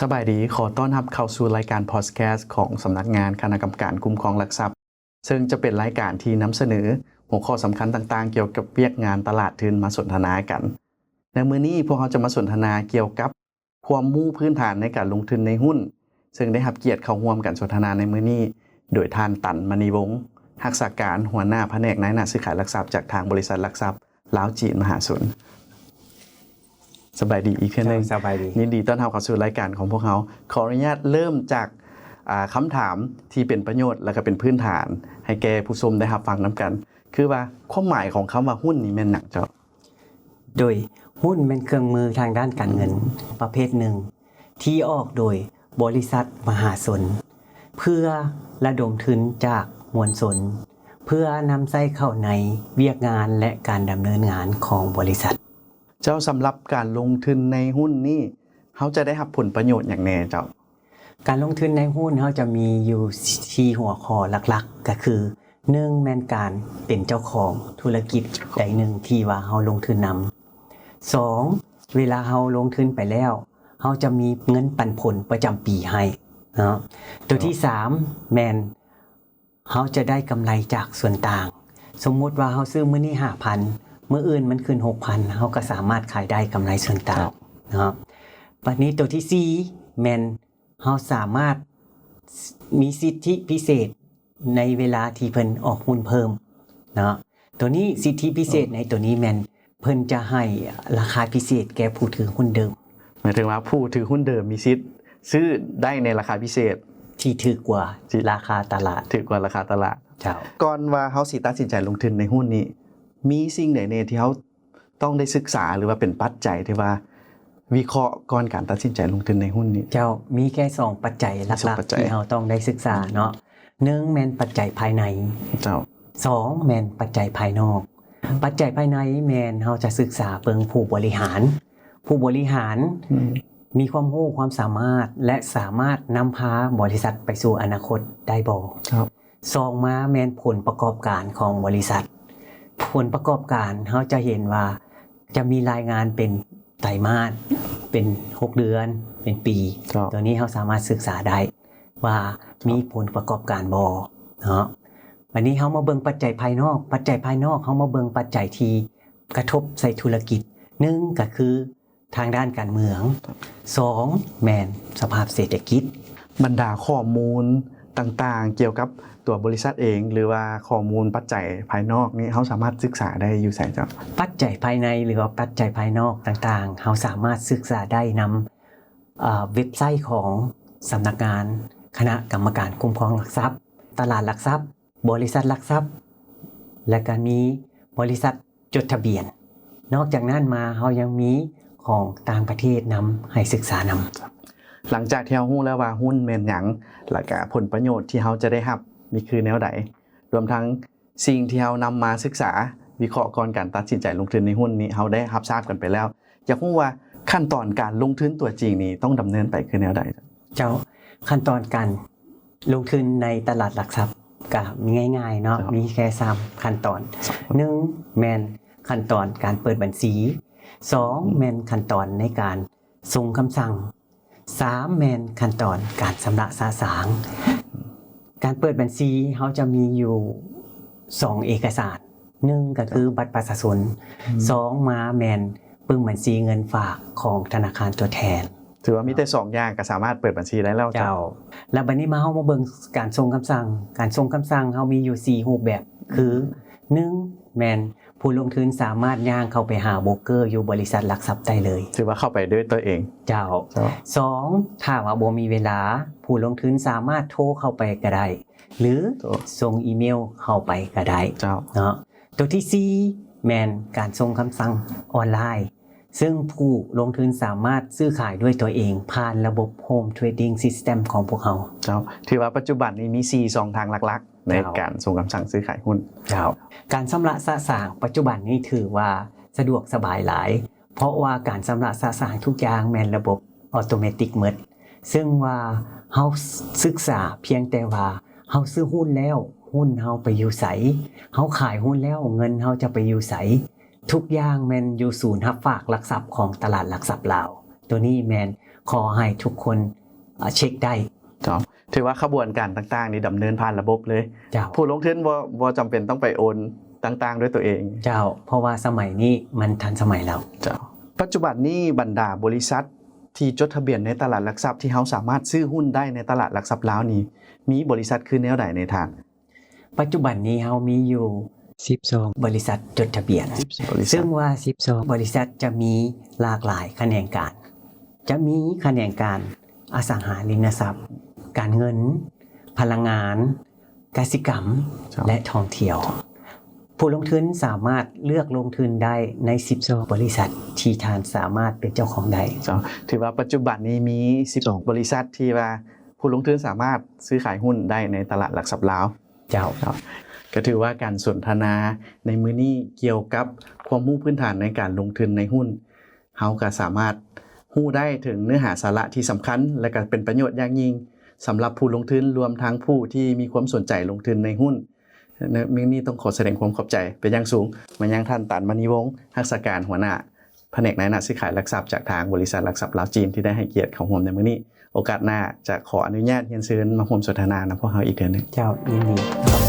ສະບາຍດີ ຂໍຕ້ອນຮັບເຂົ້າສູ່ລາຍການພອດແຄສຂອງສຳນັກງານຄະນະກຳມະການຄຸ້ມຄອງຫຼັກຊັບ ເຊິ່ງຈະເປັນລາຍການທີ່ນຳສະເໜີຫົວຂໍ້ສຳຄັນຕ່າງໆ ກ່ຽວກັບວຽກງານຕະຫຼາດທຶນມາສົນທະນາກັນ. ໃນມື້ນີ້ພວກເຮົາຈະມາສົນທະນາກ່ຽວກັບຄວາມຮູ້ພື້ນຖານໃນການລົງທຶນໃນຫຸ້ນ, ເຊິ່ງໄດ້ຮັບກຽດເຂົ້າຮ່ວມການສົນທະນາໃນມື້ນີ້ໂດຍທ່ານ ຕັນ ມະນີວົງ ຮັກສາການຫົວໜ້າພະແນກນາຍໜ້າຊື້ຂາຍຫຼັກຊັບ ຈາກທາງບໍລິສັດຫຼັກຊັບ ລາວຈີນມະຫາຊົນ. ສະບາຍດີອີກເທື່ອໜຶ່ງ. ເຈົ້າ ສະບາຍດີ. ຍິນດີຕ້ອນຮັບເຂົ້າສູ່ລາຍການຂອງພວກເຮົາ. ຂໍອະນຸຍາດເລີ່ມຈາກ ອາ ຄຳຖາມທີ່ເປັນປະໂຫຍດ ແລະ ກະເປັນພື້ນຖານໃຫ້ແກ່ຜູ້ຊົມໄດ້ຮັບຟັງນຳກັນ, ຄືວ່າຄວາມໝາຍຂອງຄຳວ່າຫຸ້ນນີ້ແມ່ນຫຍັງເຈົ້າ? ໂດຍ ຫຸ້ນແມ່ນເຄື່ອງມືທາງດ້ານການເງິນປະເພດໜຶ່ງ ທີ່ອອກໂດຍບໍລິສັດມະຫາຊົນ ເພື່ອລະດົມທຶນຈາກມວນຊົນ ເພື່ອນຳໃຊ້ເຂົ້າໃນວຽກງານ ແລະ ການດຳເນີນງານຂອງບໍລິສັດ. ເຈົ້າ, ສຳລັບການລົງທຶນໃນຫຸ້ນນີ້ ເຮົາຈະໄດ້ຮັບຜົນປະໂຫຍດຫຍັງແດ່ເຈົ້າ? ການລົງທຶນໃນຫຸ້ນເຮົາຈະມີຢູ່ສີ່ຫົວຂໍ້ຫຼັກໆ ກໍຄື ໜຶ່ງ ແມ່ນການເປັນເຈົ້າຂອງທຸລະກິດໃດໜຶ່ງທີ່ວ່າເຮົາລົງທຶນນຳ. ສອງ ເວລາເຮົາລົງທຶນໄປແລ້ວ ເຮົາຈະມີເງິນປັນຜົນປະຈຳປີໃຫ້ເນາະ. ຕົວທີສາມ ແມ່ນ ເຮົາຈະໄດ້ກຳໄລຈາກສ່ວນຕ່າງ. ສົມມຸດວ່າເຮົາຊື້ມື້ນີ້ຫ້າພັນ ມື້ອື່ນມັນຂຶ້ນຫົກພັນ ເຮົາກໍສາມາດຂາຍໄດ້ກຳໄລສ່ວນຕ່າງເນາະ. ບັດນີ້ຕົວທີສີ່ ແມ່ນເຮົາສາມາດມີສິດທິພິເສດໃນເວລາທີ່ເພິ່ນອອກຫຸ້ນເພີ່ມເນາະ. ຕົວນີ້ສິດທິພິເສດໃນຕົວນີ້ແມ່ນ ເພິ່ນຈະໃຫ້ລາຄາພິເສດແກ່ຜູ້ຖືຫຸ້ນເດີມ. ໝາຍເຖິງວ່າຜູ້ຖືຫຸ້ນເດີມມີສິດຊື້ໄດ້ໃນລາຄາພິເສດທີ່ຖືກກວ່າລາຄາຕະຫຼາດ. ຖືກກວ່າລາຄາຕະຫຼາດ. ເຈົ້າ. ກ່ອນວ່າເຮົາຊິຕັດສິນໃຈລົງທຶນໃນຫຸ້ນນີ້ ມີສິ່ງໃດແດ່ທີ່ເຮົາຕ້ອງໄດ້ສຶກສາ ຫຼືວ່າເປັນປັດໄຈທີ່ວ່າວິເຄາະກ່ອນການຕັດສິນໃຈລົງທຶນໃນຫຸ້ນນີ້? ເຈົ້າ, ມີແຄ່ສອງປັດໄຈຫຼັກໆທີ່ເຮົາຕ້ອງໄດ້ສຶກສາເນາະ. ໜຶ່ງ ແມ່ນປັດໄຈພາຍໃນ. ເຈົ້າ. ສອງ ແມ່ນປັດໄຈພາຍນອກ. ປັດໄຈພາຍໃນແມ່ນເຮົາຈະສຶກສາເບິ່ງຜູ້ບໍລິຫານ. ຜູ້ບໍລິຫານ ອືມ ມີຄວາມຮູ້ຄວາມສາມາດ ແລະ ສາມາດນຳພາບໍລິສັດໄປສູ່ອະນາຄົດໄດ້ບໍ່? ເຈົ້າ. ສອງມາແມ່ນຜົນປະກອບການຂອງບໍລິສັດ. ຜົນປະກອບການເຮົາຈະເຫັນວ່າຈະມີລາຍງານເປັນໄຕມາດ, ເປັນຫົກເດືອນ, ເປັນປີ. ເຈົ້າ. ຕົວນີ້ເຮົາສາມາດສຶກສາໄດ້ວ່າມີຜົນປະກອບການບໍ່ເນາະ. ບັດນີ້ເຮົາມາເບິ່ງປັດໄຈພາຍນອກ. ປັດໄຈພາຍນອກ ເຮົາມາເບິ່ງປັດໄຈທີ່ກະທົບໃສ່ທຸລະກິດ. ໜຶ່ງ ກໍຄື ທາງດ້ານການເມືອງ. ສອງ ແມ່ນສະພາບເສດຖະກິດ. ບັນດາຂໍ້ມູນຕ່າງໆກ່ຽວກັບຕົວບໍລິສັດເອງ ຫຼືວ່າຂໍ້ມູນປັດໄຈພາຍນອກນີ້ ເຮົາສາມາດສຶກສາໄດ້ຢູ່ໃສເຈົ້າ? ປັດໄຈພາຍໃນ ຫຼືວ່າປັດໄຈພາຍນອກຕ່າງໆ ເຮົາສາມາດສຶກສາໄດ້ນຳ ເອີ່ ເວັບໄຊຂອງສຳນັກງານຄະນະກຳມະການຄຸ້ມຄອງຫຼັກຊັບ, ຕະຫຼາດຫຼັກຊັບ, ບໍລິສັດຫຼັກຊັບ ແລະ ກະມີບໍລິສັດ ຈົດທະບຽນ. ນອກຈາກນັ້ນມາ ເຮົາຍັງມີຂອງຕ່າງປະເທດນຳໃຫ້ສຶກສານຳ. ຫຼັງຈາກທີ່ເຮົາຮູ້ແລ້ວວ່າຫຸ້ນແມ່ນຫຍັງ ແລະ ກະຜົນປະໂຫຍດທີ່ເຮົາຈະໄດ້ຮັບມີຄືແນວໃດ, ລວມທັງສິ່ງທີ່ເຮົານຳມາສຶກສາ ວິເຄາະກ່ອນການຕັດສິນໃຈລົງທຶນໃນຫຸ້ນນີ້ ເຮົາໄດ້ຮັບຊາບກັນໄປແລ້ວ. ຢາກຮູ້ວ່າຂັ້ນຕອນການລົງທຶນຕົວຈິງນີ້ຕ້ອງດຳເນີນໄປຄືແນວໃດ? ເຈົ້າ, ຂັ້ນຕອນການລົງທຶນໃນຕະຫຼາດຫຼັກຊັບກະມີງ່າຍໆເນາະ, ເຈົ້າ. ມີແຄ່ສາມຂັ້ນຕອນ. ໜຶ່ງ ແມ່ນຂັ້ນຕອນການເປີດບັນຊີ. ສອງ ແມ່ນຂັ້ນຕອນໃນການສົ່ງຄຳສັ່ງ. ສາມ ແມ່ນຂັ້ນຕອນການຊຳລະສະສາງ. ການເປີດບັນຊີເຮົາຈະມີຢູ່ສອງເອກະສານ. ໜຶ່ງ ກໍຄືບັດປະຊາຊົນ. ອືມ. ສອງ ມາແມ່ນປຶ້ມບັນຊີເງິນຝາກຂອງທະນາຄານຕົວແທນ. ຖືວ່າມີແຕ່ສອງຢ່າງກໍສາມາດເປີດບັນຊີໄດ້ແລ້ວ. ເຈົ້າ. ແລ້ວບັດນີ້ມາ ເຮົາມາເບິ່ງການສົ່ງຄຳສັ່ງ. ການສົ່ງຄຳສັ່ງເຮົາມີຢູ່ສີ່ຮູບແບບ ຄື ໜຶ່ງ ແມ່ນຜູ້ລົງທຶນສາມາດຍ່າງເຂົ້າໄປຫາໂບຣກເກີຢູ່ບໍລິສັດຫຼັກຊັບໄດ້ເລີຍ. ຖືວ່າເຂົ້າໄປດ້ວຍຕົວເອງ. ເຈົ້າ. ເຈົ້າ. ສອງ ຖ້າວ່າບໍ່ມີເວລາ, ຜູ້ລົງທຶນສາມາດໂທເຂົ້າໄປກໍໄດ້ ຫຼື ໂທ ສົ່ງອີເມວເຂົ້າໄປກໍໄດ້. ເຈົ້າ. ເນາະ. ຕົວທີສີ່ ແມ່ນການສົ່ງຄຳສັ່ງອອນລາຍ ເຊິ່ງຜູ້ລົງທຶນສາມາດຊື້ຂາຍດ້ວຍຕົວເອງຜ່ານລະບົບ Home Trading System ຂອງພວກເຮົາ. ເຈົ້າ. ຖືວ່າປັດຈຸບັນນີ້ມີສີ່ຊ່ອງທາງຫຼັກໆ ໃນ ເຈົ້າ. ການສົ່ງຄຳສັ່ງຊື້ຂາຍຫຸ້ນ. ເຈົ້າ. ການຊຳລະສະສາງປັດຈຸບັນນີ້ຖືວ່າສະດວກສະບາຍຫຼາຍ ເພາະວ່າການຊຳລະສະສາງທຸກຢ່າງແມ່ນລະບົບ automatic ໝົດ. ເຊິ່ງວ່າເຮົາສຶກສາພຽງແຕ່ວ່າເຮົາຊື້ຫຸ້ນແລ້ວ ຫຸ້ນເຮົາໄປຢູ່ໃສ, ເຮົາຂາຍຫຸ້ນແລ້ວເງິນເຮົາຈະໄປຢູ່ໃສ, ທຸກຢ່າງແມ່ນຢູ່ສູນຮັບຝາກຫຼັກຊັບຂອງຕະຫຼາດຫຼັກຊັບລາວ. ໂຕນີ້ແມ່ນ ຂໍໃຫ້ທຸກຄົນເຊັກໄດ້. ເຈົ້າ ຖືວ່າຂະບວນການຕ່າງໆນີ້ດຳເນີນຜ່ານລະບົບເລີຍ. ເຈົ້າ ຜູ້ລົງທຶນບໍ່ ບໍ່ຈຳເປັນຕ້ອງໄປໂອນຕ່າງໆດ້ວຍຕົວເອງ. ເຈົ້າ ເພາະວ່າສະໄໝນີ້ມັນທັນສະໄໝແລ້ວ. ເຈົ້າ ປັດຈຸບັນນີ້ບັນດາບໍລິສັດທີ່ຈົດທະບຽນໃນຕະຫຼາດຫຼັກຊັບ ທີ່ເຮົາສາມາດຊື້ຫຸ້ນໄດ້ໃນຕະຫຼາດຫຼັກຊັບລາວນີ້ ມີບໍລິສັດຄືແນວໃດແດ່ທ່ານ? ປັດຈຸບັນນີ້ເຮົາມີຢູ່ສິບສອງບໍລິສັດຈົດທະບຽນ ສິບສອງບໍລິສັດ ເຊິ່ງວ່າສິບສອງບໍລິສັດຈະມີຫຼາກຫຼາຍຂະແໜງການ ຈະມີຂະແໜງການອະສັງຫາລິມະຊັບ, ການເງິນ, ພະລັງງານ, ກະສິກຳ ເຈົ້າ ແລະ ທ່ອງທ່ຽວ. ຜູ້ລົງທຶນສາມາດເລືອກລົງທຶນໄດ້ໃນສິບສອງບໍລິສັດທີ່ທ່ານສາມາດເປັນເຈົ້າຂອງໄດ້. ເຈົ້າ ຖືວ່າປັດຈຸບັນນີ້ມີສິບສອງບໍລິສັດທີ່ວ່າຜູ້ລົງທຶນສາມາດຊື້ຂາຍຫຸ້ນໄດ້ໃນຕະຫຼາດຫຼັກຊັບລາວ. ເຈົ້າ ເຈົ້າ ກໍຖືວ່າການສົນທະນາໃນມື້ນີ້ກ່ຽວກັບຄວາມຮູ້ພື້ນຖານໃນການລົງທຶນໃນຫຸ້ນ ເຮົາກໍສາມາດຮູ້ໄດ້ເຖິງເນື້ອຫາສາລະທີ່ສຳຄັນ ແລະ ກໍເປັນປະໂຫຍດຢ່າງຍິ່ງສຳລັບຜູ້ລົງທຶນ ລວມທັງຜູ້ທີ່ມີຄວາມສົນໃຈລົງທຶນໃນຫຸ້ນ. ໃນມື້ນີ້ຕ້ອງຂໍສະແດງຄວາມຂອບໃຈເປັນຢ່າງສູງມາຍັງທ່ານ ຕັນ ມະນີວົງ ຮັກສາການຫົວໜ້າ ພະແນກນາຍໜ້າຊື້ຂາຍຫຼັກຊັບ ຈາກທາງບໍລິສັດຫຼັກຊັບລາວຈີນ ທີ່ໄດ້ໃຫ້ກຽດເຂົ້າຮ່ວມໃນມື້ນີ້. ໂອກາດໜ້າຈະຂໍອະນຸຍາດຮຽນເຊີນມາຮ່ວມສົນທະນານຳພວກເຮົາອີກເທື່ອໜຶ່ງ. ເຈົ້າ ຍິນດີ.